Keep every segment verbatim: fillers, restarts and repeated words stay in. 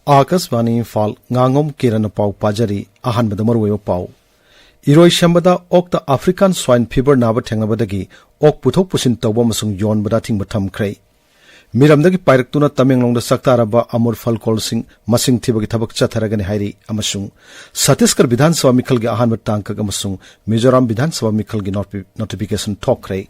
ꯑꯥꯀꯥꯁꯕꯥꯅꯤ ꯏꯝꯐꯥꯜ, ꯉꯥꯉꯣꯝ ꯀꯤꯔꯟꯅ ꯄꯥꯎ ꯄꯥꯖꯔꯤ꯫ ꯑꯍꯥꯟꯕꯗ ꯃꯔꯨꯑꯣꯏꯕ ꯄꯥꯎ꯫ ꯏꯔꯣꯏꯁꯦꯝꯕꯗ ꯑꯣꯛꯇ African Swine Fever ꯅꯥꯕ ꯊꯦꯡꯅꯕꯗꯒꯤ ꯑꯣꯛ ꯄꯨꯊꯣꯛ ꯄꯨꯁꯤꯟ ꯇꯧꯕ ꯑꯃꯁꯨꯡ ꯌꯣꯟꯕꯗ ꯑꯊꯤꯡꯕ ꯊꯝꯈ꯭ꯔꯦ꯫ ꯃꯤꯔꯝꯗꯒꯤ ꯄꯥꯏꯔꯛꯇꯨꯅ ꯇꯃꯦꯡꯂꯣꯡꯗ ꯆꯥꯛꯇꯥꯔꯕ ꯑꯃꯨꯜ ꯐꯜꯀꯣꯜꯁꯤꯡ ꯃꯁꯤꯡ ꯊꯤꯕꯒꯤ ꯊꯕꯛ ꯆꯠꯊꯔꯒꯅꯤ ꯍꯥꯏꯔꯤ꯫ ꯑꯃꯁꯨꯡ ꯁꯠꯇꯤꯁꯒꯔ ꯕꯤꯙꯥꯟ ꯁꯚꯥ ꯃꯤꯈꯜꯒꯤ ꯑꯍꯥꯟꯕ ꯇꯥꯡꯀꯛ ꯑꯃꯁꯨꯡ ꯃꯤꯖꯣꯔꯥꯝ ꯕꯤꯙꯥꯟ ꯁꯚꯥ ꯃꯤꯈꯜꯒꯤ ꯅꯣꯇꯤ-, ꯅꯣꯇꯤꯐꯤꯀꯦꯁꯟ ꯊꯣꯛꯈ꯭ꯔꯦ꯫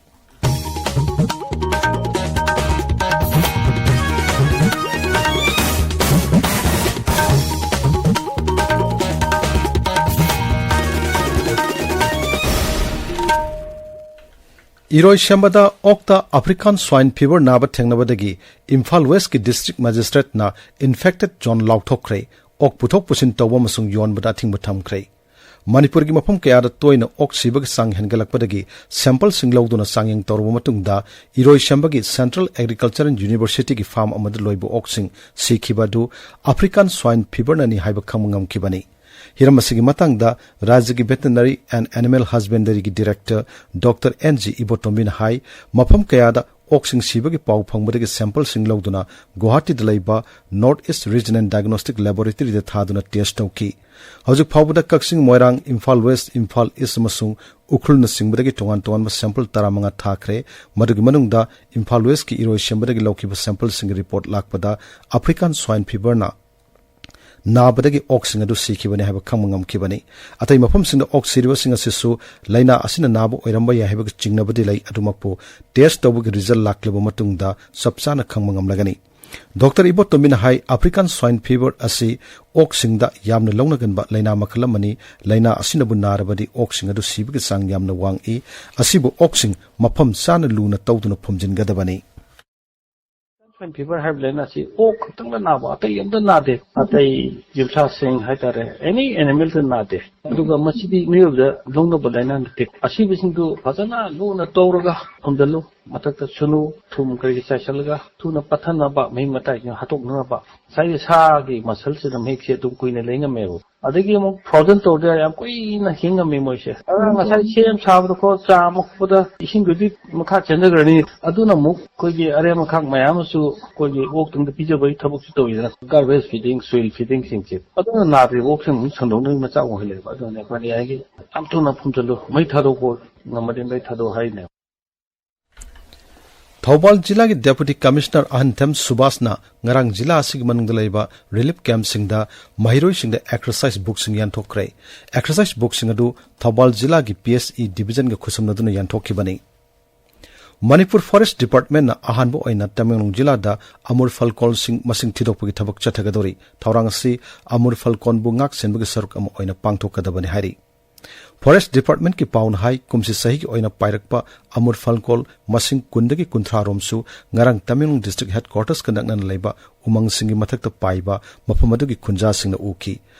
ꯏꯔꯣꯏꯁꯦꯝꯕꯗ ꯑꯣꯛꯇ African Swine Fever ꯅꯥꯕ ꯊꯦꯡꯅꯕꯗꯒꯤ ꯏꯝꯐꯥꯜ ꯋꯦꯁꯀꯤ ꯗꯤꯁꯇ꯭ꯔꯤꯛ ꯃꯦꯖꯤꯁꯇ꯭ꯔꯦꯠꯅ ꯏꯟꯐꯦꯛꯇꯦꯗ ꯖꯣꯟ ꯂꯥꯎꯊꯣꯛꯈ꯭ꯔꯦ꯫ ꯑꯣꯛ ꯄꯨꯊꯣꯛ ꯄꯨꯁꯤꯟ ꯇꯧꯕ ꯑꯃꯁꯨꯡ ꯌꯣꯟꯕꯗ ꯑꯊꯤꯡꯕ ꯊꯝꯈ꯭ꯔꯦ꯫ ꯃꯅꯤꯄꯨꯔꯒꯤ ꯃꯐꯝ ꯀꯌꯥꯗ ꯇꯣꯏꯅ ꯑꯣꯛ ꯁꯤꯕꯒꯤ ꯆꯥꯡ ꯍꯦꯟꯒꯠꯂꯛꯄꯗꯒꯤ ꯁꯦꯝꯄꯜꯁꯤꯡ ꯂꯧꯗꯨꯅ ꯆꯥꯡꯌꯦꯡ ꯇꯧꯔꯕ ꯃꯇꯨꯡꯗ ꯏꯔꯣꯏꯁꯦꯝꯕꯒꯤ Central Agricultural Universityꯒꯤ ꯐꯥꯔꯝ ꯑꯃꯗ ꯂꯣꯏꯕ ꯑꯣꯛꯁꯤꯡ ꯁꯤꯈꯤꯕ ꯑꯗꯨ African Swine Feverꯅꯅꯤ ꯍꯥꯏꯕ ꯈꯪꯕ ꯉꯝꯈꯤꯕꯅꯤ꯫ ꯍꯤꯔꯝ ꯑꯁꯤꯒꯤ ꯃꯇꯥꯡꯗ ꯔꯥꯖ꯭ꯌꯒꯤ Veterinary and Animal Husbandryꯒꯤ Director ꯗꯣꯛꯇꯔ ꯑꯦꯟ ꯖꯤ ꯏꯕꯣꯇꯣꯝꯕꯤꯅ ꯍꯥꯏ, ꯃꯐꯝ ꯀꯌꯥꯗ ꯑꯣꯛꯁꯤꯡ ꯁꯤꯕꯒꯤ ꯄꯥꯎ ꯐꯪꯕꯗꯒꯤ ꯁꯦꯝꯄꯜꯁꯤꯡ ꯂꯧꯗꯨꯅ ꯒꯨꯋꯥꯍꯥꯇꯤꯗ ꯂꯩꯕ North East Regional Diagnostic Laboratoryꯗ ꯊꯥꯗꯨꯅ ꯇꯦꯁ ꯇꯧꯈꯤ꯫ ꯍꯧꯖꯤꯛ ꯐꯥꯎꯕꯗ ꯀꯛꯆꯤꯡ, ꯃꯣꯏꯔꯥꯡ, ꯏꯝꯐꯥꯜ ꯋꯦꯁ, ꯏꯝꯐꯥꯜ ꯏꯁ ꯑꯃꯁꯨꯡ ꯎꯈ꯭ꯔꯨꯜꯅꯆꯤꯡꯕꯗꯒꯤ ꯇꯣꯉꯥꯟ ꯇꯣꯉꯥꯟꯕ ꯁꯦꯝꯄꯜ ꯇꯔꯥꯃꯉꯥ ꯊꯥꯈ꯭ꯔꯦ꯫ ꯃꯗꯨꯒꯤ ꯃꯅꯨꯡꯗ ꯏꯝꯐꯥꯜ ꯋꯦꯁꯀꯤ ꯏꯔꯣꯏꯁꯦꯝꯕꯗꯒꯤ ꯂꯧꯈꯤꯕ ꯁꯦꯝꯄꯜꯁꯤꯡꯒꯤ ꯔꯤꯄꯣꯔꯠ ꯂꯥꯛꯄꯗ African Swine Feverꯅ ꯅꯥꯕꯗꯒꯤ ꯑꯣꯛꯁꯤꯡ ꯑꯗꯨ ꯁꯤꯈꯤꯕꯅꯤ ꯍꯥꯏꯕ ꯈꯪꯕ ꯉꯝꯈꯤꯕꯅꯤ꯫ ꯑꯇꯩ ꯃꯐꯝꯁꯤꯡꯗ ꯑꯣꯛ ꯁꯤꯔꯤꯕꯁꯤꯡ ꯑꯁꯤꯁꯨ ꯂꯥꯏꯅꯥ ꯑꯁꯤꯅ ꯅꯥꯕ ꯑꯣꯏꯔꯝꯕ ꯌꯥꯏ ꯍꯥꯏꯕꯒꯤ ꯆꯤꯡꯅꯕꯗꯤ ꯂꯩ, ꯑꯗꯨꯃꯛꯄꯨ ꯇꯦꯁ ꯇꯧꯕꯒꯤ ꯔꯤꯖꯜ ꯂꯥꯛꯂꯕ ꯃꯇꯨꯡꯗ ꯆꯞ ꯆꯥꯅ ꯈꯪꯕ ꯉꯝꯂꯒꯅꯤ꯫ ꯗꯣꯛꯇꯔ ꯏꯕꯣꯇꯣꯝꯕꯤꯅ ꯍꯥꯏ, African Swine Fever ꯑꯁꯤ ꯑꯣꯛꯁꯤꯡꯗ ꯌꯥꯝꯅ ꯂꯧꯅꯒꯟꯕ ꯂꯥꯏꯅꯥ ꯃꯈꯜ ꯑꯃꯅꯤ꯫ ꯂꯥꯏꯅꯥ ꯑꯁꯤꯅꯕꯨ ꯅꯥꯔꯕꯗꯤ ꯑꯣꯛꯁꯤꯡ ꯑꯗꯨ ꯁꯤꯕꯒꯤ ꯆꯥꯡ ꯌꯥꯝꯅ ꯋꯥꯡꯏ꯫ ꯑꯁꯤꯕꯨ ꯑꯣꯛꯁꯤꯡ ꯃꯐꯝ ꯆꯥꯅ ꯂꯨꯅ ꯇꯧꯗꯨꯅ ꯐꯨꯝꯖꯤꯟꯒꯗꯕꯅꯤ꯫ Swine Fever ꯍꯥꯏꯕ ꯂꯥꯏꯅꯥꯁꯤ ꯑꯣꯛ ꯈꯛꯇꯪꯗ ꯅꯥꯕ, ꯑꯇꯩ ꯑꯝꯇ ꯅꯥꯗꯦ꯫ ꯑꯇꯩ ꯖꯤꯕꯁꯥꯁꯤꯡ ꯍꯥꯏꯇꯥꯔꯦ, ꯑꯦꯅꯤ ꯑꯦꯅꯤꯃꯦꯜꯗ ꯅꯥꯗꯦ꯫ ꯑꯗꯨꯒ ꯃꯁꯤꯗꯤ ꯃꯤꯑꯣꯏꯕꯗ ꯂꯧꯅꯕ ꯂꯥꯏꯅꯥ ꯅꯠꯇꯦ꯫ ꯑꯁꯤꯕꯁꯤꯡꯗꯨ ꯐꯖꯅ ꯂꯨꯅ ꯇꯧꯔꯒ ꯐꯨꯝꯖꯤꯜꯂꯨ꯫ ꯃꯊꯛꯇ ꯁꯨꯅꯨ, ꯊꯨꯝ ꯀꯔꯤ ꯆꯥꯏꯁꯤꯜꯂꯒ ꯊꯨꯅ ꯄꯠꯊꯅꯕ, ꯃꯍꯤꯛ ꯃꯇꯥꯏꯁꯤꯡ ꯍꯥꯠꯇꯣꯛꯅꯕ꯫ ꯉꯁꯥꯏꯒꯤ ꯁꯥꯒꯤ ꯃꯁꯜꯁꯤꯅ ꯃꯍꯤꯛꯁꯦ ꯑꯗꯨꯝ ꯀꯨꯏꯅ ꯂꯩ ꯉꯝꯃꯦꯕ꯫ ꯑꯗꯒꯤ ꯑꯃꯨꯛ ꯐ꯭ꯔꯣꯖꯟ ꯇꯧꯔꯗꯤ ꯌꯥꯝ ꯀꯨꯏꯅ ꯍꯤꯡ ꯉꯝꯃꯦ ꯃꯣꯏꯁꯦ꯫ ꯑꯗꯨꯅ ꯉꯁꯥꯏ ꯁꯦꯝ ꯁꯥꯕꯗ ꯈꯣꯠ ꯆꯥꯝꯕ ꯈꯣꯠꯄꯗ ꯏꯁꯤꯡꯗꯨꯗꯤ ꯃꯈꯥ ꯆꯦꯟꯊꯈ꯭ꯔꯅꯤ꯫ ꯑꯗꯨꯅ ꯑꯃꯨꯛ ꯑꯩꯈꯣꯏꯒꯤ ꯑꯔꯦꯝ ꯑꯈꯥꯛ ꯃꯌꯥꯝ ꯑꯃꯁꯨ ꯑꯩꯈꯣꯏꯒꯤ ꯑꯣꯛꯇꯪꯗ ꯄꯤꯖꯕꯒꯤ ꯊꯕꯛꯁꯨ ꯇꯧꯋꯤꯗꯅ꯫ ꯒꯥꯔꯕꯦꯖ ꯐꯤꯗꯤꯡ, ꯁꯣꯏꯜ ꯐꯤꯗꯤꯡꯁꯤꯡꯁꯦ꯫ ꯑꯗꯨꯅ ꯅꯥꯗ꯭ꯔꯤꯕ ꯑꯣꯛꯁꯤꯡ ꯑꯃꯨꯛ ꯁꯟꯗꯣꯛꯅꯕꯒꯤ ꯃꯆꯥꯛ ꯑꯣꯏꯍꯜꯂꯦꯕ꯫ ꯑꯗꯨꯅ ꯑꯩꯈꯣꯏꯅ ꯌꯥꯔꯤꯒꯩ ꯌꯥꯝ ꯊꯨꯅ ꯐꯨꯝꯖꯤꯜꯂꯨ꯫ ꯃꯩ ꯊꯥꯗꯣꯛꯄ ꯉꯝꯃꯗꯤ ꯃꯩ ꯊꯥꯗꯣꯛꯑꯣ ꯍꯥꯏꯔꯤꯅꯦꯕ꯫ ꯊꯧꯕꯥꯜ ꯖꯤꯂꯥꯒꯤ ꯗꯦꯄꯨꯇꯤ ꯀꯃꯤꯁꯅꯔ ꯑꯍꯟꯊꯦꯝ ꯁꯨꯕꯥꯁꯅ ꯉꯔꯥꯡ ꯖꯤꯂꯥ ꯑꯁꯤꯒꯤ ꯃꯅꯨꯡꯗ ꯂꯩꯕ ꯔꯤꯂꯤꯐ ꯀꯦꯝꯞꯁꯤꯡꯗ ꯃꯍꯩꯔꯣꯏꯁꯤꯡꯗ ꯑꯦꯛꯁꯔꯁꯥꯏꯁ ꯕꯨꯛꯁꯤꯡ ꯌꯦꯟꯊꯣꯛꯈ꯭ꯔꯦ꯫ ꯑꯦꯛꯁꯔꯁꯥꯏꯁ ꯕꯨꯛꯁꯤꯡ ꯑꯗꯨ ꯊꯧꯕꯥꯜ ꯖꯤꯂꯥꯒꯤ P H E ꯗꯤꯕꯤꯖꯟꯒ ꯈꯨꯠꯁꯝꯅꯗꯨꯅ ꯌꯦꯟꯊꯣꯛꯈꯤꯕꯅꯤ꯫ Manipur forest ꯗꯤꯄꯥꯔꯠꯃꯦꯟꯅ ꯑꯍꯥꯟꯕ ꯑꯣꯏꯅ ꯇꯃꯦꯡꯂꯣꯡ ꯖꯤꯂꯥꯗ ꯑꯃꯨꯔ ꯐꯜꯀꯣꯟꯁꯤꯡ ꯃꯁꯤꯡ ꯊꯤꯗꯣꯛꯄꯒꯤ ꯊꯕꯛ ꯆꯠꯊꯒꯗꯧꯔꯤ꯫ ꯊꯧꯔꯥꯡ ꯑꯁꯤ ꯑꯃꯨꯔ ꯐꯜꯀꯣꯟꯕꯨ ꯉꯥꯛ ꯁꯦꯟꯕꯒꯤ ꯁꯔꯨꯛ ꯑꯃ ꯑꯣꯏꯅ ꯄꯥꯡꯊꯣꯛꯀꯗꯕꯅꯤ ꯍꯥꯏꯔꯤ꯫ ꯐꯣꯔꯦꯁ ꯗꯤꯄꯥꯔꯠꯃꯦꯟꯠꯀꯤ ꯄꯥꯎꯅ ꯍꯥꯏ, ꯀꯨꯝꯁꯤ ꯆꯍꯤꯒꯤ ꯑꯣꯏꯅ ꯄꯥꯏꯔꯛꯄ ꯑꯃꯨꯔ ꯐꯜꯀꯣꯟ ꯃꯁꯤꯡ ꯀꯨꯟꯗꯒꯤ ꯀꯨꯟꯊ꯭ꯔꯥ ꯔꯣꯝꯁꯨ ꯉꯔꯥꯡ ꯇꯃꯦꯡꯂꯣꯡ ꯗꯤꯁꯇ꯭ꯔꯤꯛ ꯍꯦꯗꯀ꯭ꯋꯥꯇꯔꯁꯀ ꯅꯛꯅꯅ ꯂꯩꯕ ꯎꯃꯪꯁꯤꯡꯒꯤ ꯃꯊꯛꯇ ꯄꯥꯏꯕ ꯃꯐꯝ ꯑꯗꯨꯒꯤ ꯈꯨꯟꯖꯥꯁꯤꯡꯅ ꯎꯈꯤ꯫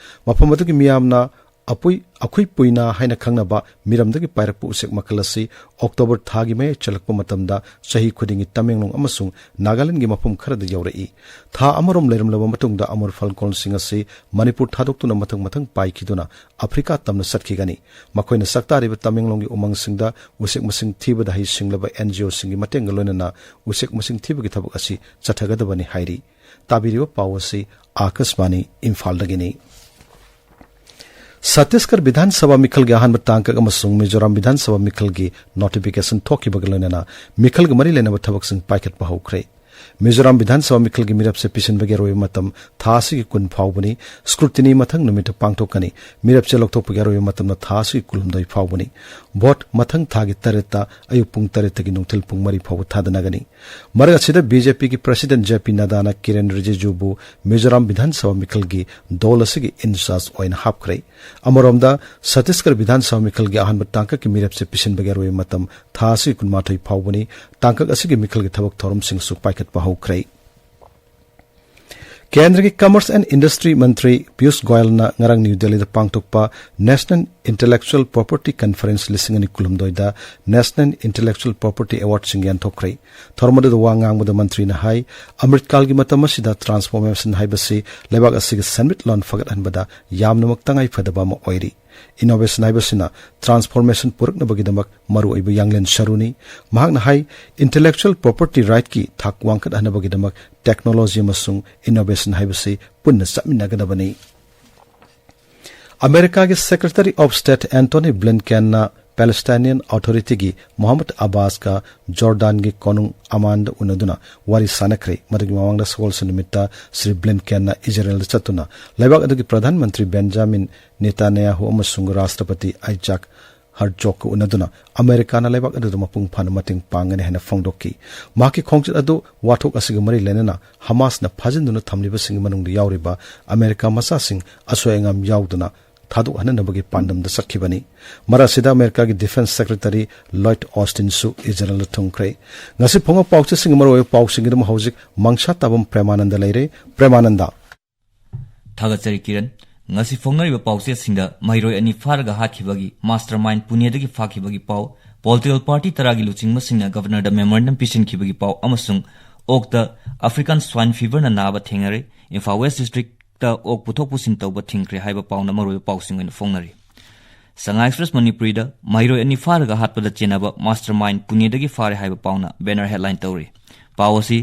ꯃꯐꯝ ꯑꯗꯨꯒꯤ ꯃꯤꯌꯥꯝꯅ ꯑꯄꯨꯏ-, ꯑꯈꯨꯏ ꯄꯨꯏꯅꯥ ꯍꯥꯏꯅ ꯈꯪꯅꯕ ꯃꯤꯔꯝꯗꯒꯤ ꯄꯥꯏꯔꯛꯄ ꯎꯆꯦꯛ ꯃꯈꯜ ꯑꯁꯤ ꯑꯣꯛꯇꯣꯕꯔ ꯊꯥꯒꯤ ꯃꯌꯥꯏ ꯆꯜꯂꯛꯄ ꯃꯇꯝꯗ ꯆꯍꯤ ꯈꯨꯗꯤꯡꯒꯤ ꯇꯃꯦꯡꯂꯣꯡ ꯑꯃꯁꯨꯡ ꯅꯥꯒꯥꯂꯦꯟꯗꯒꯤ ꯃꯐꯝ ꯈꯔꯗ ꯌꯧꯔꯛꯏ꯫ ꯊꯥ ꯑꯃꯔꯣꯝ ꯂꯩꯔꯝꯂꯕ ꯃꯇꯨꯡꯗ ꯑꯃꯨꯔ ꯐꯜꯀꯣꯟꯁꯤꯡ ꯑꯁꯤ ꯃꯅꯤꯄꯨꯔ ꯊꯥꯗꯣꯛꯇꯨꯅ ꯃꯊꯪ ꯃꯊꯪ ꯄꯥꯏꯈꯤꯗꯨꯅ ꯑꯐ꯭ꯔꯤꯀꯥ ꯇꯝꯅ ꯆꯠꯈꯤꯒꯅꯤ꯫ ꯃꯈꯣꯏꯅ ꯁꯛꯇꯥꯔꯤꯕ ꯇꯃꯦꯡꯂꯣꯡꯒꯤ ꯎꯃꯪꯁꯤꯡꯗ ꯎꯆꯦꯛ ꯃꯁꯤꯡ ꯊꯤꯕꯗ ꯍꯩꯁꯤꯡꯂꯕ ꯑꯦꯟ ꯖꯤ ꯑꯣꯁꯤꯡꯒꯤ ꯃꯇꯦꯡꯒ ꯂꯣꯏꯅꯅ ꯎꯆꯦꯛ ꯃꯁꯤꯡ ꯊꯤꯕꯒꯤ ꯊꯕꯛ ꯑꯁꯤ ꯆꯠꯊꯒꯗꯕꯅꯤ ꯍꯥꯏꯔꯤ꯫ ꯇꯥꯕꯤꯔꯤꯕ ꯄꯥꯎ ꯑꯁꯤ ꯑꯥꯀꯥꯁꯕꯥꯅꯤ ꯏꯝꯐꯥꯜꯗꯒꯤꯅꯤ꯫ ꯁꯠꯇꯤꯁꯒꯔ ꯕꯤꯙꯥꯟ ꯁꯚꯥ ꯃꯤꯈꯜꯒꯤ ꯑꯍꯥꯟꯕ ꯇꯥꯡꯀꯛ ꯑꯃꯁꯨꯡ ꯃꯤꯖꯣꯔꯥꯝ ꯕꯤꯙꯥꯟ ꯁꯚꯥ ꯃꯤꯈꯜꯒꯤ ꯅꯣꯇꯤꯐꯤꯀꯦꯁꯟ ꯊꯣꯛꯈꯤꯕꯒ ꯂꯣꯏꯅꯅ ꯃꯤꯈꯜꯒ ꯃꯔꯤ ꯂꯩꯅꯕ ꯊꯕꯛꯁꯤꯡ ꯄꯥꯏꯈꯠꯄ ꯍꯧꯈ꯭ꯔꯦ꯫ ꯃꯤꯖꯣꯔꯥꯝ ꯕꯤꯙꯥꯟ ꯁꯚꯥ ꯃꯤꯈꯜꯒꯤ ꯃꯤꯔꯦꯞꯁꯦ ꯄꯤꯁꯤꯟꯕꯒꯤ ꯑꯔꯣꯏꯕ ꯃꯇꯝ ꯊꯥ ꯑꯁꯤꯒꯤ ꯀꯨꯟ ꯐꯥꯎꯕꯅꯤ꯫ ꯁ꯭ꯀ꯭ꯔꯨꯇꯤꯅꯤ ꯃꯊꯪ ꯅꯨꯃꯤꯠꯇ ꯄꯥꯡꯊꯣꯛꯀꯅꯤ꯫ ꯃꯤꯔꯦꯞꯁꯦ ꯂꯧꯊꯣꯛꯄꯒꯤ ꯑꯔꯣꯏꯕ ꯃꯇꯝꯅ ꯊꯥ ꯑꯁꯤꯒꯤ ꯀꯨꯟꯍꯨꯝꯗꯣꯏ ꯐꯥꯎꯕꯅꯤ꯫ ꯚꯣꯠ ꯃꯊꯪ ꯊꯥꯒꯤ ꯇꯔꯦꯠꯇ ꯑꯌꯨꯛ ꯄꯨꯡ ꯇꯔꯦꯠꯇꯒꯤ ꯅꯨꯡꯊꯤꯜ ꯄꯨꯡ ꯃꯔꯤ ꯐꯥꯎꯕ ꯊꯥꯗꯅꯒꯅꯤ꯫ ꯃꯔꯛ ꯑꯁꯤꯗ ꯕꯤ ꯖꯦ ꯄꯤꯒꯤ ꯄ꯭ꯔꯁꯤꯗꯦꯟꯠ ꯖꯦ ꯄꯤ ꯅꯗꯥꯅ ꯀꯤꯔꯦꯟ ꯔꯤꯖꯤꯖꯨꯕꯨ ꯃꯤꯖꯣꯔꯥꯝ ꯕꯤꯙꯥꯟ ꯁꯚꯥ ꯃꯤꯈꯜꯒꯤ ꯗꯣꯜ ꯑꯁꯤꯒꯤ ꯏꯟꯆꯥꯔꯖ ꯑꯣꯏꯅ ꯍꯥꯞꯈ꯭ꯔꯦ꯫ ꯑꯃꯔꯣꯝꯗ, ꯁꯠꯇꯤꯁꯒꯔ ꯕꯤꯙꯥꯟ ꯁꯚꯥ ꯃꯤꯈꯜꯒꯤ ꯑꯍꯥꯟꯕ ꯇꯥꯡꯀꯛꯀꯤ ꯃꯤꯔꯦꯞꯁꯦ ꯄꯤꯁꯤꯟꯕꯒꯤ ꯑꯔꯣꯏꯕ ꯃꯇꯝ ꯊꯥ ꯑꯁꯤꯒꯤ ꯀꯨꯟꯃꯥꯊꯣꯏ ꯐꯥꯎꯕꯅꯤ꯫ ꯇꯥꯡꯀꯛ ꯑꯁꯤꯒꯤ ꯃꯤꯈꯜꯒꯤ ꯊꯕꯛ ꯊꯧꯔꯝꯁꯤꯡꯁꯨ ꯄꯥꯏꯈꯠꯄ ꯍꯧꯈ꯭ꯔꯦ꯫ ꯀꯦꯟꯗ꯭ꯔꯒꯤ Commerce and Industry ꯃꯟꯇ꯭ꯔꯤ ꯄꯤꯌꯨꯁ ꯒꯣꯌꯜꯅ ꯉꯔꯥꯡ ꯅ꯭ꯌꯨ ꯗꯦꯜꯂꯤꯗ ꯄꯥꯡꯊꯣꯛꯄ National Intellectual Property Conference ꯂꯤꯁꯤꯡ ꯑꯅꯤ ꯀꯨꯟꯍꯨꯝꯗꯣꯏꯗ National Intellectual Property Awardꯁꯤꯡ ꯌꯦꯟꯊꯣꯛꯈ꯭ꯔꯦ꯫ ꯊꯧꯔꯝ ꯑꯗꯨꯗ ꯋꯥ ꯉꯥꯡꯕꯗ ꯃꯟꯇ꯭ꯔꯤꯅ ꯍꯥꯏ, ꯑꯃ꯭ꯔꯤꯠꯀꯥꯜꯒꯤ ꯃꯇꯝ ꯑꯁꯤꯗ transformation ꯍꯥꯏꯕꯁꯤ ꯂꯩꯕꯥꯛ ꯑꯁꯤꯒꯤ ꯁꯦꯟꯃꯤꯠꯂꯣꯟ ꯐꯒꯠꯍꯟꯕꯗ ꯌꯥꯝꯅꯃꯛ ꯇꯉꯥꯏ ꯐꯗꯕ ꯑꯃ ꯑꯣꯏꯔꯤ꯫ Innovation ꯍꯥꯏꯕꯁꯤꯅ transformation ꯄꯨꯔꯛꯅꯕꯒꯤꯗꯃꯛ ꯃꯔꯨꯑꯣꯏꯕ ꯌꯥꯡꯂꯦꯟ ꯁꯔꯨꯅꯤ꯫ ꯃꯍꯥꯛꯅ ꯍꯥꯏ, Intellectual Property Rightꯀꯤ ꯊꯥꯛ ꯋꯥꯡꯈꯠꯍꯟꯅꯕꯒꯤꯗꯃꯛ technology ꯑꯃꯁꯨꯡ innovation ꯍꯥꯏꯕꯁꯤ ꯄꯨꯟꯅ ꯆꯠꯃꯤꯟꯅꯒꯗꯕꯅꯤ꯫ ꯑꯃꯦꯔꯤꯀꯥꯒꯤ Secretary of State Antony Blinkenꯅ Palestinian Authorityꯒꯤ Mohammad ꯑꯕꯥꯁꯀ ꯖꯣꯔꯗꯥꯟꯒꯤ ꯀꯣꯅꯨꯡ ꯑꯃꯥꯟꯗ ꯎꯅꯗꯨꯅ ꯋꯥꯔꯤ ꯁꯥꯅꯈ꯭ꯔꯦ꯫ ꯃꯗꯨꯒꯤ ꯃꯃꯥꯡꯗ ꯁꯒꯣꯜꯁꯦꯟ ꯅꯨꯃꯤꯠꯇ ꯁ꯭ꯔꯤ ꯕ꯭ꯂꯤꯟꯀꯦꯟꯅ ꯏꯖꯔꯦꯜꯗ ꯆꯠꯇꯨꯅ ꯂꯩꯕꯥꯛ ꯑꯗꯨꯒꯤ ꯄ꯭ꯔꯙꯥꯟ ꯃꯟꯇ꯭ꯔꯤ ꯕꯦꯟꯖꯥꯃꯤꯟ ꯅꯦꯇꯥꯅꯌꯥꯍꯨ ꯑꯃꯁꯨꯡ ꯔꯥꯁꯇ꯭ꯔꯄꯇꯤ ꯑꯥꯏꯖꯥꯛ ꯍꯔꯖꯣꯒꯀ ꯎꯅꯗꯨꯅ ꯑꯃꯦꯔꯤꯀꯥꯅ ꯂꯩꯕꯥꯛ ꯑꯗꯨꯗ ꯃꯄꯨꯡ ꯐꯥꯅ ꯃꯇꯦꯡ ꯄꯥꯡꯒꯅꯤ ꯍꯥꯏꯅ ꯐꯣꯡꯗꯣꯛꯈꯤ꯫ ꯃꯍꯥꯛꯀꯤ ꯈꯣꯡꯆꯠ ꯑꯗꯨ ꯋꯥꯊꯣꯛ ꯑꯁꯤꯒ ꯃꯔꯤ ꯂꯩꯅꯅ ꯍꯃꯥꯁꯅ ꯐꯥꯖꯤꯟꯗꯨꯅ ꯊꯝꯂꯤꯕꯁꯤꯡꯒꯤ ꯃꯅꯨꯡꯗ ꯌꯥꯎꯔꯤꯕ ꯑꯃꯦꯔꯤꯀꯥ ꯃꯆꯥꯁꯤꯡ ꯑꯁꯣꯏ ꯑꯉꯥꯝ ꯌꯥꯎꯗꯅ ꯊꯥꯗꯣꯛꯍꯟꯅꯅꯕꯒꯤ ꯄꯥꯟꯗꯝꯗ ꯆꯠꯈꯤꯕꯅꯤ꯫ ꯃꯔꯛ ꯑꯁꯤꯗ ꯑꯃꯦꯔꯤꯀꯥꯒꯤ Defence Secretary Lloyd Austinꯁꯨ ꯏꯖꯔꯦꯜꯗ ꯊꯨꯡꯈ꯭ꯔꯦ꯫ ꯉꯁꯤ ꯐꯣꯡꯕ ꯄꯥꯎꯆꯦꯁꯤꯡꯒꯤ ꯃꯔꯨꯑꯣꯏꯕ ꯄꯥꯎꯁꯤꯡꯒꯤꯗꯃꯛ ꯍꯧꯖꯤꯛ ꯃꯪꯁꯥ ꯇꯥꯕꯝ ꯄ꯭ꯔꯦꯃꯥꯅꯟꯗ ꯂꯩꯔꯦ꯫ ꯄ꯭ꯔꯦꯃꯥꯅꯟꯗ꯫ ꯊꯥꯒꯠꯆꯔꯤ ꯀꯤꯔꯟ꯫ ꯉꯁꯤ ꯐꯣꯡꯅꯔꯤꯕ ꯄꯥꯎꯆꯦꯁꯤꯡꯗ ꯃꯍꯩꯔꯣꯏ ꯑꯅꯤ ꯐꯥꯔꯒ ꯍꯥꯠꯈꯤꯕꯒꯤ mastermind ꯄꯨꯅꯦꯗꯒꯤ ꯐꯥꯈꯤꯕꯒꯤ ꯄꯥꯎ, political party ꯇꯔꯥꯒꯤ ꯂꯨꯆꯤꯡꯕꯁꯤꯡꯅ Governorꯗ memorandum ꯄꯤꯁꯤꯟꯈꯤꯕꯒꯤ ꯄꯥꯎ ꯑꯃꯁꯨꯡ ꯑꯣꯛꯇ African Swine Feverꯅ ꯅꯥꯕ ꯊꯦꯡꯅꯔꯦ, ꯏꯝꯐꯥꯜ West Districtꯇ ꯑꯣꯛ ꯄꯨꯊꯣꯛ ꯄꯨꯁꯤꯟ ꯇꯧꯕ ꯊꯤꯡꯈ꯭ꯔꯦ ꯍꯥꯏꯕ ꯄꯥꯎꯅ ꯃꯔꯨꯑꯣꯏꯕ ꯄꯥꯎꯁꯤꯡ ꯑꯣꯏꯅ ꯐꯣꯡꯅꯔꯤ꯫ Sangha Express ꯃꯅꯤꯄꯨꯔꯤꯗ ꯃꯍꯩꯔꯣꯏ ꯑꯅꯤ ꯐꯥꯔꯒ ꯍꯥꯠꯄꯗ ꯆꯦꯟꯅꯕ mastermind ꯄꯨꯅꯦꯗꯒꯤ ꯐꯥꯔꯦ ꯍꯥꯏꯕ ꯄꯥꯎꯅ banner headline ꯇꯧꯔꯤ꯫ ꯄꯥꯎ ꯑꯁꯤ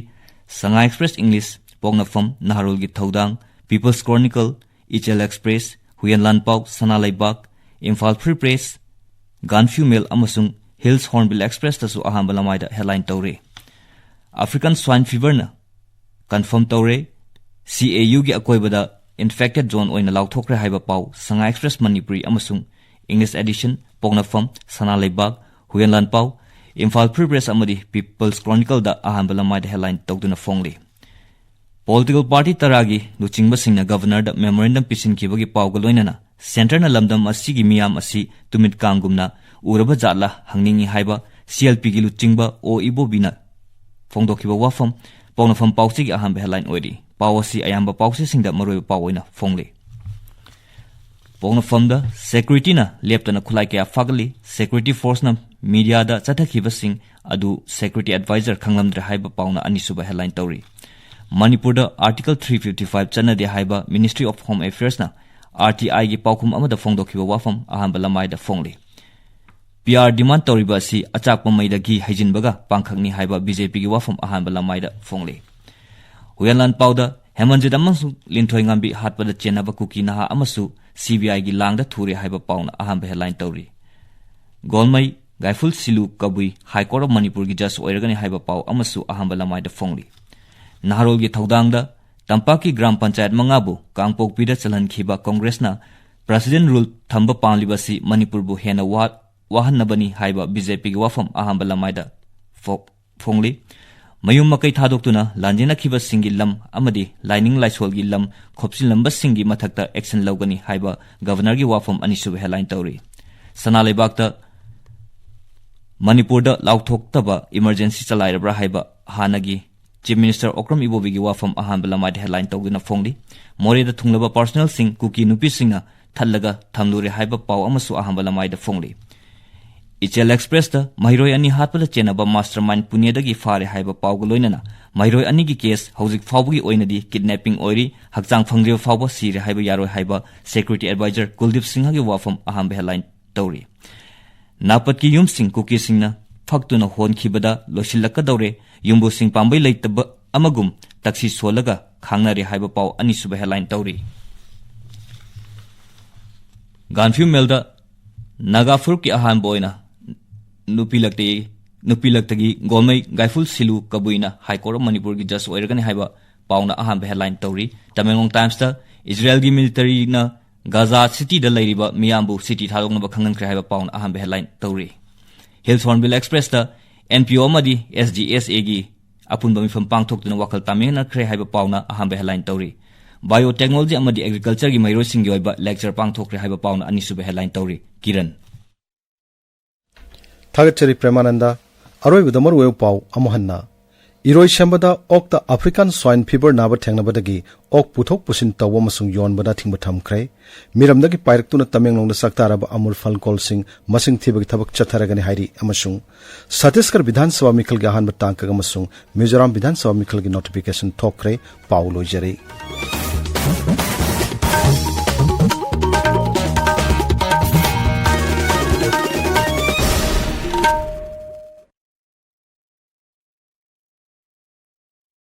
Sangha Express English, ꯄꯣꯛꯅꯐꯝ, ꯅꯍꯥꯔꯣꯜꯒꯤ ꯊꯧꯗꯥꯡ, People's Chronicle, ꯏꯆꯦꯜ Express, ꯍꯨꯌꯦꯟ ꯂꯥꯟꯄꯥꯎ, ꯁꯅꯥ ꯂꯩꯕꯥꯛ, ꯏꯝꯐꯥꯜ Free Press, ꯒꯥꯟꯐꯤꯌꯨ ꯃꯦꯜ ꯑꯃꯁꯨꯡ Hills Hornbill Expressꯇꯁꯨ ꯑꯍꯥꯟꯕ ꯂꯃꯥꯏꯗ headline ꯇꯧꯔꯤ꯫ African Swine Feverꯅ confirm ꯇꯧꯔꯦ꯫ CAUꯒꯤ ꯑꯀꯣꯏꯕꯗ infected zone ꯑꯣꯏꯅ ꯂꯥꯎꯊꯣꯛꯈ꯭ꯔꯦ ꯍꯥꯏꯕ ꯄꯥꯎ Sangha Express ꯃꯅꯤꯄꯨꯔꯤ ꯑꯃꯁꯨꯡ English edition, ꯄꯣꯛꯅꯐꯝ, ꯁꯅꯥ ꯂꯩꯕꯥꯛ, ꯍꯨꯌꯦꯟ ꯂꯥꯟꯄꯥꯎ, ꯏꯝꯐꯥꯜ Free Press ꯑꯃꯗꯤ People's Chronicleꯗ ꯑꯍꯥꯟꯕ ꯂꯃꯥꯏꯗ headline ꯇꯧꯗꯨꯅ ꯐꯣꯡꯂꯤ꯫ Political party ꯇꯔꯥꯒꯤ ꯂꯨꯆꯤꯡꯕꯁꯤꯡꯅ Governorꯗ memorandum ꯄꯤꯁꯤꯟꯈꯤꯕꯒꯤ ꯄꯥꯎꯒ ꯂꯣꯏꯅꯅ centreꯅ ꯂꯝꯗꯝ ꯑꯁꯤꯒꯤ ꯃꯤꯌꯥꯝ ꯑꯁꯤ ꯇꯨꯃꯤꯠ ꯀꯥꯡꯒꯨꯝꯅ ꯎꯔꯕ ꯖꯥꯠꯂ ꯍꯪꯅꯤꯡꯏ ꯍꯥꯏꯕ CLPꯒꯤ ꯂꯨꯆꯤꯡꯕ ꯑꯣ ꯏꯕꯣꯕꯤꯅ ꯐꯣꯡꯗꯣꯛꯈꯤꯕ ꯋꯥꯐꯝ ꯄꯥꯎꯅꯐꯝ ꯄꯥꯎꯆꯦꯒꯤ ꯑꯍꯥꯟꯕ headline ꯑꯣꯏꯔꯤ꯫ ꯄꯥꯎ ꯑꯁꯤ ꯑꯌꯥꯝꯕ ꯄꯥꯎꯆꯦꯁꯤꯡꯗ ꯃꯔꯨꯑꯣꯏꯕ ꯄꯥꯎ ꯑꯣꯏꯅ ꯐꯣꯡꯂꯤ꯫ ꯄꯣꯛꯅꯐꯝꯗ securityꯅ ꯂꯦꯞꯇꯅ ꯈꯨꯠꯂꯥꯏ ꯀꯌꯥ ꯐꯥꯒꯠꯂꯤ꯫ Security forceꯅ mediaꯗ ꯆꯠꯊꯈꯤꯕꯁꯤꯡ ꯑꯗꯨ security advisor ꯈꯪꯂꯝꯗ꯭ꯔꯦ ꯍꯥꯏꯕ ꯄꯥꯎꯅ ꯑꯅꯤꯁꯨꯕ headline ꯇꯧꯔꯤ꯫ ꯃꯅꯤꯄꯨꯔꯗ Article three fifty five ꯆꯠꯅꯗꯦ ꯍꯥꯏꯕ Ministry of Home Affairsꯅ RTIꯒꯤ ꯄꯥꯎꯈꯨꯝ ꯑꯃꯗ ꯐꯣꯡꯗꯣꯛꯈꯤꯕ ꯋꯥꯐꯝ ꯑꯍꯥꯟꯕ ꯂꯃꯥꯏꯗ ꯐꯣꯡꯂꯤ꯫ PR demand ꯇꯧꯔꯤꯕ ꯑꯁꯤ ꯑꯆꯥꯛꯄ ꯃꯩꯗ ꯘꯤ ꯍꯩꯖꯤꯟꯕꯒ ꯄꯥꯡꯈꯛꯅꯤ ꯍꯥꯏꯕ BJPꯒꯤ ꯋꯥꯐꯝ ꯑꯍꯥꯟꯕ ꯂꯃꯥꯏꯗ ꯐꯣꯡꯂꯤ꯫ ꯍꯨꯌꯥꯟꯂꯥꯟ ꯄꯥꯎꯗ ꯍꯦꯃꯟꯖꯤꯠ ꯑꯃꯁꯨꯡ ꯂꯤꯟꯊꯣꯏꯉꯥꯝꯕꯤ ꯍꯥꯠꯄꯗ ꯆꯦꯟꯅꯕ ꯀꯨꯀꯤ ꯅꯍꯥ ꯑꯃꯁꯨ CBIꯒꯤ ꯂꯥꯡꯗ ꯊꯨꯔꯦ ꯍꯥꯏꯕ ꯄꯥꯎꯅ ꯑꯍꯥꯟꯕ headline ꯇꯧꯔꯤ꯫ ꯒꯣꯜꯃꯩ, ꯒꯥꯏꯐꯨꯜ ꯁꯤꯂꯨ ꯀꯕꯨꯏ High Court of ꯃꯅꯤꯄꯨꯔꯒꯤ judge ꯑꯣꯏꯔꯒꯅꯤ ꯍꯥꯏꯕ ꯄꯥꯎ ꯑꯃꯁꯨ ꯑꯍꯥꯟꯕ ꯂꯃꯥꯏꯗ ꯐꯣꯡꯂꯤ꯫ ꯅꯍꯥꯔꯣꯜꯒꯤ ꯊꯧꯗꯥꯡꯗ ꯇꯝꯄꯥꯛꯀꯤ ꯒ꯭ꯔꯥꯝ ꯄꯟꯆꯥꯌꯠ ꯃꯉꯥꯕꯨ ꯀꯥꯡꯄꯣꯛꯄꯤꯗ ꯆꯜꯍꯟꯈꯤꯕ ꯀꯣꯡꯒ꯭ꯔꯦꯁꯅ President rule ꯊꯝꯕ ꯄꯥꯝꯂꯤꯕꯁꯤ ꯃꯅꯤꯄꯨꯔꯕꯨ ꯍꯦꯟꯅ ꯋꯥ-, ꯋꯥꯍꯟꯅꯕꯅꯤ ꯍꯥꯏꯕ BJPꯒꯤ ꯋꯥꯐꯝ ꯑꯍꯥꯟꯕ ꯂꯃꯥꯏꯗ ꯐꯣ-, ꯐꯣꯡꯂꯤ꯫ ꯃꯌꯨꯝ ꯃꯀꯩ ꯊꯥꯗꯣꯛꯇꯨꯅ ꯂꯥꯟꯖꯦꯟꯅꯈꯤꯕꯁꯤꯡꯒꯤ ꯂꯝ ꯑꯃꯗꯤ ꯂꯥꯏꯅꯤꯡ ꯂꯥꯏꯁꯣꯜꯒꯤ ꯂꯝ ꯈꯣꯞꯆꯤꯜꯂꯝꯕꯁꯤꯡꯒꯤ ꯃꯊꯛꯇ action ꯂꯧꯒꯅꯤ ꯍꯥꯏꯕ Governorꯒꯤ ꯋꯥꯐꯝ ꯑꯅꯤꯁꯨꯕ headline ꯇꯧꯔꯤ꯫ ꯁꯅꯥ ꯂꯩꯕꯥꯛꯇ ꯃꯅꯤꯄꯨꯔꯗ ꯂꯥꯎꯊꯣꯛꯇꯕ emergency ꯆꯂꯥꯏꯔꯕ꯭ꯔꯥ ꯍꯥꯏꯕ ꯍꯥꯟꯅꯒꯤ Chief Minister ꯑꯣꯀ꯭ꯔꯝ ꯏꯕꯣꯕꯤꯒꯤ ꯋꯥꯐꯝ ꯑꯍꯥꯟꯕ ꯂꯃꯥꯏꯗ headline ꯇꯧꯗꯨꯅ ꯐꯣꯡꯂꯤ꯫ ꯃꯣꯔꯦꯗ ꯊꯨꯡꯂꯕ personalꯁꯤꯡ ꯀꯨꯀꯤ ꯅꯨꯄꯤꯁꯤꯡꯅ ꯊꯠꯂꯒ ꯊꯝꯂꯨꯔꯦ ꯍꯥꯏꯕ ꯄꯥꯎ ꯑꯃꯁꯨ ꯑꯍꯥꯟꯕ ꯂꯃꯥꯏꯗ ꯐꯣꯡꯂꯤ꯫ ꯏꯆꯦꯜ Expressꯇ ꯃꯍꯩꯔꯣꯏ ꯑꯅꯤ ꯍꯥꯠꯄꯗ ꯆꯦꯟꯅꯕ mastermind ꯄꯨꯅꯦꯗꯒꯤ ꯐꯥꯔꯦ ꯍꯥꯏꯕ ꯄꯥꯎꯒ ꯂꯣꯏꯅꯅ ꯃꯍꯩꯔꯣꯏ ꯑꯅꯤꯒꯤ case ꯍꯧꯖꯤꯛ ꯐꯥꯎꯕꯒꯤ ꯑꯣꯏꯅꯗꯤ kidnapping ꯑꯣꯏꯔꯤ, ꯍꯛꯆꯥꯡ ꯐꯪꯗ꯭ꯔꯤꯕ ꯐꯥꯎꯕ ꯁꯤꯔꯦ ꯍꯥꯏꯕ ꯌꯥꯔꯣꯏ ꯍꯥꯏꯕ Security Advisor ꯀꯨꯜꯗꯤꯞ ꯁꯤꯡꯍꯒꯤ ꯋꯥꯐꯝ ꯑꯍꯥꯟꯕ headline ꯇꯧꯔꯤ꯫ ꯅꯥꯄꯠꯀꯤ ꯌꯨꯝꯁꯤꯡ ꯀꯨꯀꯤꯁꯤꯡꯅ ꯐꯛꯇꯨꯅ ꯍꯣꯟꯈꯤꯕꯗ ꯂꯣꯏꯁꯤꯜꯂꯛꯀꯗꯧꯔꯦ, ꯌꯨꯝꯕꯨꯁꯤꯡ ꯄꯥꯝꯕꯩ ꯂꯩꯇꯕ ꯑꯃꯒꯨꯝ ꯇꯛꯁꯤ ꯁꯣꯜꯂꯒ ꯈꯥꯡꯅꯔꯦ ꯍꯥꯏꯕ ꯄꯥꯎ ꯑꯅꯤꯁꯨꯕ headline ꯇꯧꯔꯤ꯫ ꯒꯥꯟꯐꯤꯌꯨ ꯃꯦꯜꯗ ꯅꯥꯒꯥ ꯐꯨꯔꯨꯞꯀꯤ ꯑꯍꯥꯟꯕ ꯑꯣꯏꯅ ꯅꯨꯄꯤꯂꯛꯇꯒꯤ, ꯅꯨꯄꯤꯂꯛꯇꯒꯤ ꯒꯣꯜꯃꯩ ꯒꯥꯏꯐꯨꯜ ꯁꯤꯂꯨ ꯀꯕꯨꯏꯅ High Court of ꯃꯅꯤꯄꯨꯔꯒꯤ judge ꯑꯣꯏꯔꯒꯅꯤ ꯍꯥꯏꯕ ꯄꯥꯎꯅ ꯑꯍꯥꯟꯕ headline ꯇꯧꯔꯤ꯫ ꯇꯃꯦꯡꯂꯣꯡ Timesꯇ ꯏꯖꯔꯦꯜꯒꯤ militaryꯅ ꯒꯥꯖꯥ cityꯗ ꯂꯩꯔꯤꯕ ꯃꯤꯌꯥꯝꯕꯨ city ꯊꯥꯗꯣꯛꯅꯕ ꯈꯪꯍꯟꯈ꯭ꯔꯦ ꯍꯥꯏꯕ ꯄꯥꯎꯅ ꯑꯍꯥꯟꯕ headline ꯇꯧꯔꯤ꯫ Hills Hornbill Expressꯇ NPO ꯑꯃꯗꯤ SGSAꯒꯤ ꯑꯄꯨꯟꯕ ꯃꯤꯐꯝ ꯄꯥꯡꯊꯣꯛꯇꯨꯅ ꯋꯥꯈꯜ ꯇꯥꯃꯤꯟꯅꯈ꯭ꯔꯦ ꯍꯥꯏꯕ ꯄꯥꯎꯅ ꯑꯍꯥꯟꯕ headline ꯇꯧꯔꯤ꯫ Biotechnology ꯑꯃꯗꯤ Agricultureꯒꯤ ꯃꯍꯩꯔꯣꯏꯁꯤꯡꯒꯤ ꯑꯣꯏꯕ lecture ꯄꯥꯡꯊꯣꯛꯈ꯭ꯔꯦ ꯍꯥꯏꯕ ꯄꯥꯎꯅ ꯑꯅꯤꯁꯨꯕ headline ꯇꯧꯔꯤ꯫ ꯀꯤꯔꯟ꯫ ꯊꯥꯒꯠꯆꯔꯤ ꯄ꯭ꯔꯦꯃꯥꯅꯟꯗ꯫ ꯑꯔꯣꯏꯕꯗ ꯃꯔꯨꯑꯣꯏꯕ ꯄꯥꯎ ꯑꯃꯨꯛ ꯍꯟꯅ꯫ ꯏꯔꯣꯏꯁꯦꯝꯕꯗ ꯑꯣꯛꯇ African Swine Fever ꯅꯥꯕ ꯊꯦꯡꯅꯕꯗꯒꯤ ꯑꯣꯛ ꯄꯨꯊꯣꯛ ꯄꯨꯁꯤꯟ ꯇꯧꯕ ꯑꯃꯁꯨꯡ ꯌꯣꯟꯕꯗ ꯑꯊꯤꯡꯕ ꯊꯝꯈ꯭ꯔꯦ꯫ ꯃꯤꯔꯝꯗꯒꯤ ꯄꯥꯏꯔꯛꯇꯨꯅ ꯇꯃꯦꯡꯂꯣꯡꯗ ꯆꯥꯛꯇꯥꯔꯕ ꯑꯃꯨꯜ ꯐꯜꯀꯣꯜꯁꯤꯡ ꯃꯁꯤꯡ ꯊꯤꯕꯒꯤ ꯊꯕꯛ ꯆꯠꯊꯔꯒꯅꯤ ꯍꯥꯏꯔꯤ ꯑꯃꯁꯨꯡ ꯁꯠꯇꯤꯁꯒꯔ ꯕꯤꯙꯥꯟ ꯁꯚꯥ ꯃꯤꯈꯜꯒꯤ ꯑꯍꯥꯟꯕ ꯇꯥꯡꯀꯛ ꯑꯃꯁꯨꯡ ꯃꯤꯖꯣꯔꯥꯝ ꯕꯤꯙꯥꯟ ꯁꯚꯥ ꯃꯤꯈꯜꯒꯤ notification ꯊꯣꯛꯈ꯭ꯔꯦ꯫ ꯄꯥꯎ ꯂꯣꯏꯖꯔꯦ꯫